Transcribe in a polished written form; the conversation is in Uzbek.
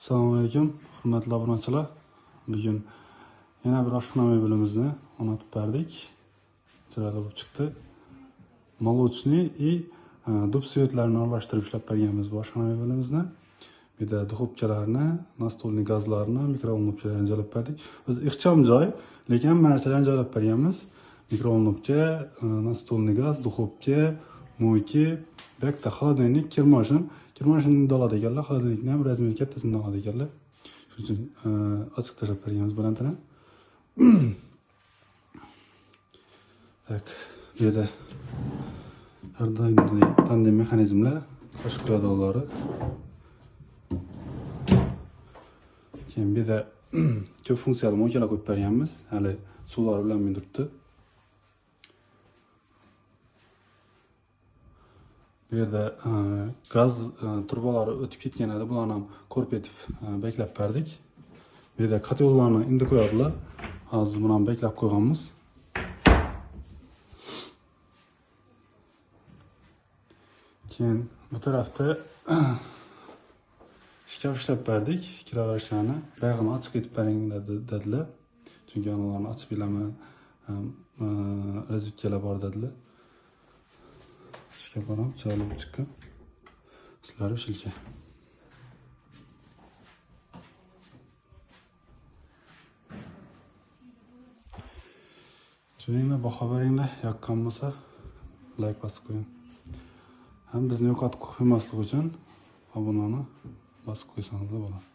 Assalomu alaykum, hurmatli obunachilar. Bugun yana bir oshxona mebelimizni o'rnatib berdik. Chiroyli bo'lib chiqdi. Молочный и dub svetlarni aralashtirib ishlab berganmiz bu oshxona mebelimizni. Bu yerda duxovkalarni, nastolniy gazlarni, mikrovolnovkalarni joylab berdik. O'zi ixcham joy, lekin hamma narsalarni joylab berganmiz. Mikrovolnovka, nastolniy gaz, duxovka, moyka, bu yoqda холодильник, kirmoshin. Kirmoshinni oladi ekanlar, холодильникni ham razmeri kattasini oladi ekanlar. Shuning uchun ochiq tashlab berganmiz balandini. Tak, bu yerda har doimgidek tandem mexanizmlar, qoshiq qo'yadiganlari. Keyin bu yerda ko'p funksiyali moykalar qo'yib berganmiz. Hali suvlar ulanmay turibdi. Bu yerda gaz trubalari o'tib ketgan edi. Bularni ham ko'rib etib beklab berdik. Bu yerda kotellarni endi qo'yadilar. Hozir buni ham beklab qo'yganmiz. Keyin bu tarafda shkaf ishlab berdik. Kiraverishlarni buyog'ini ochiq etib beringlar dedilar. Chunki ularni ochib bilaman, razvedkalar bor dedilar. Shkaf ham chiroyli bo'lib chiqqan. Sizlar shilka. Tushuninglar, baho beringlar, yoqqan bo'lsa like bosib qo'ying. Ham bizni yo'qotib qo'ymaslik uchun obunani bosib qo'ysangiz bo'ladi.